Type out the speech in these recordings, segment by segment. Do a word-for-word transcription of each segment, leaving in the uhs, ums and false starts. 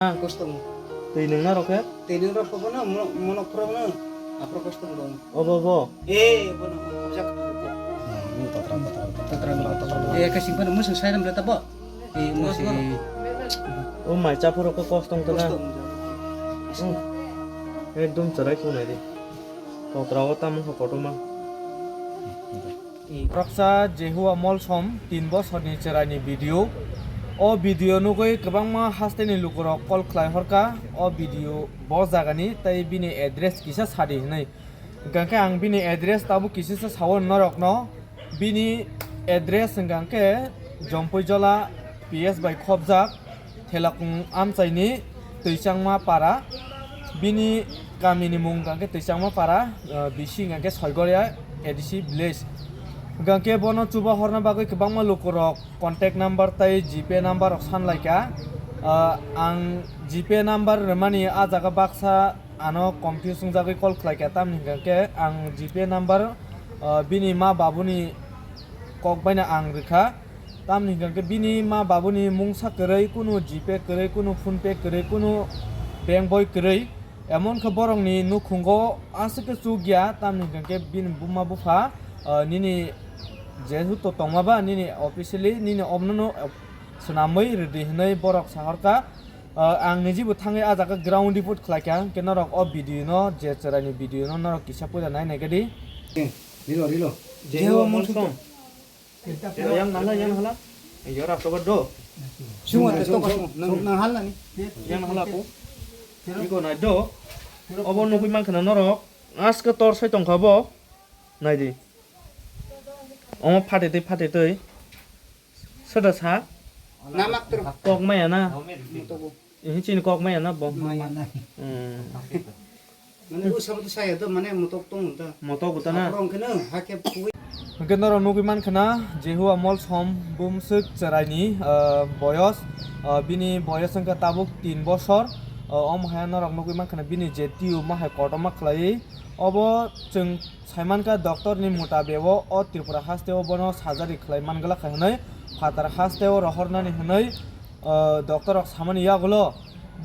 Ah. Kosto mo. Twi nung na rok khe? Twi nung rok phobo no, mo-, monok phoro no, aphro kosto mo dong. Obo, obo. Eh, bono, ojak. Tatra, tatra. Eh, kasing phano musung sairam le tabo. Eh, mo si. O mai cha phoro ko kosto mo to na. Kosto mo. Hmm. Ekdom chwrai khunai di. Kotra o tamo kho kotorma. Khoroksa Jehua Molsom tin bosorni chwraini video. O video nugwi kwbangma hasteni lukurok call khlai horkha o video bo jagani tei bini address kisa sadi hwnwi. Hwnkhe ang bini address tabuk kisisa sao norokno. Bini address hwnkhe Jompuijola P S bai khopjak. Thelakung amchaini Twichangma para, bini kamini mung hwnkha khe Twichangma para, ah, B C hwnkha khe Soigoria A D C village. Hwnkha khe bono chuba horna bagwi kwbangma lukurok contact number tei G Pay number rok sanlaikha. Ah, ang G Pay number rwmani ah jaga baksa ano confuse wngjagwi call khlaikha, tamni hwnkha khe ang G Pay number, ah, bini ma babuni kok baino ang rwkha. Tamni hwnkha khe bini ma babuni mungsa kwrwi, kunu G Pay kwrwi, kunu PhonePe kwrwi, kunu bank boi kwrwi. Emon khe borokni nukhungo aswk khe chukya, tamni hwnkha khe bini buma bupha, ah, nini jehetu tongma ba nini officially nini obnono swnamwi rwdi hwnwi borok sahorkha. Ah, ang nijibo thangwi ah jaga ground report khlaikha, hwnkhe norok o video no, je chwraini video no norok kisa puila nai naikha di. Rilo, rilo. Jehua Molsom. Yang hala, yang hala. Yo, rap tobar do. Sung, sung, sung, sung. Nang, nang hal nani? Yang hala ko. Iko nai do. Obo nugwi mankha na norok. Aske tor sai tongkha bo. Nai di. Omo phate tei, phate tei. Soda sa? Namak tro. Kok maya na. Mutogo. Ihi chini kok maya na bo. Maya na. Hmm. Mane usabo to saya to mane mutok tong ta. Mutok uta na. Aporong kena hake pui. Hwnkhe norok nugwi mankha na Jehua Molsom bumswk chwraini, ah, boyos, ah, bini boyos wngkha tabuk tin bosor. Ah, omo hai norok nugwi mankha na bini je tiyub ma hai kotorma khlaiwi. Obo chwng saimankha doctor ni mutabego o Tripura hasteo bono surgery khlai manglakha hwnwi phatar hasteo rohornani hwnwi, ah, doctor rok samani yagulo.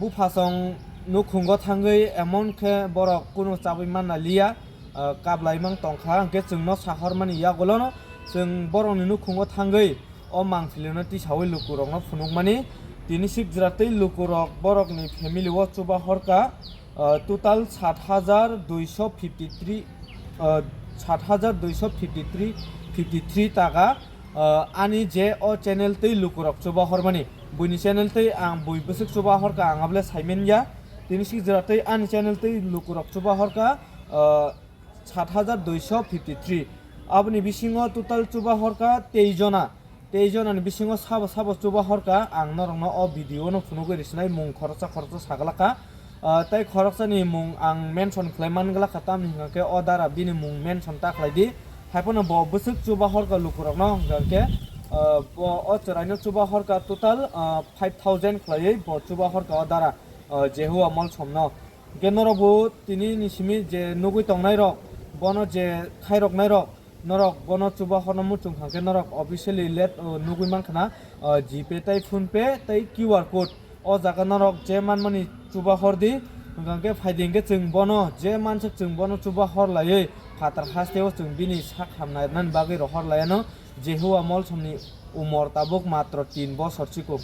Buphasong nukhungo thangwi emon khe borok kunu chabwi manna liya, ah, kaplaimang tongkha, hwnkhe chwngno sahormani yagulono chwng borokni nukhungo thangwi o mangpilino tisawi lukurokno phunukmani. Tini sikjra tei lukurok borokni family o chuba horkha, ah, total sat hajar duiso fifty three, ah, sat hajar duiso fifty three, fifty three taka. Ah, ani je o channel tei lukurok chuba hormani, buini channel tei ang bui bwswk chuba horkha ang able saiman ya. Tini sikjra tei ani channel tei lukurok chuba horkha, ah, sat hajar duiso fifty three. Aboni bisingo total chuba horkha tei jona. Tei jonani bisingo sabo sabo chuba horkha ang norokno o video no phunugwi risinai mung khoroksa khoroksa saglakha. Ah, tei khoroksani mung ang mention khlai manglakha, tamni hwnkha khe o dara bini mung mention ta khlai di. Haiphano bo bwswk chuba horkha lukurokno hwnkha khe, ah, bo o chwraino chuba horkha total, ah, five thousand khlaiwi bo chuba horkha o dara, ah, Jehua Molsomno. Hwnkhe norokbo tini ni simi je nugwi tongnairok, bono je khairoknairok, norok bono chuba horno muchung kha khe norok officially let, uh, nugwi mankha na, uh, GPay tei PhonePe tei QR code. O jaga norok je manmani chuba hor di, hwnkha khe phai di hwnkhe chwng bono je mansak chwng bono chuba hor laiwi phatar hasteo chwng bini sak hamna nani bagwi rohor laiano. Jehua Molsomni umor tabuk matro tin bosor chikuk.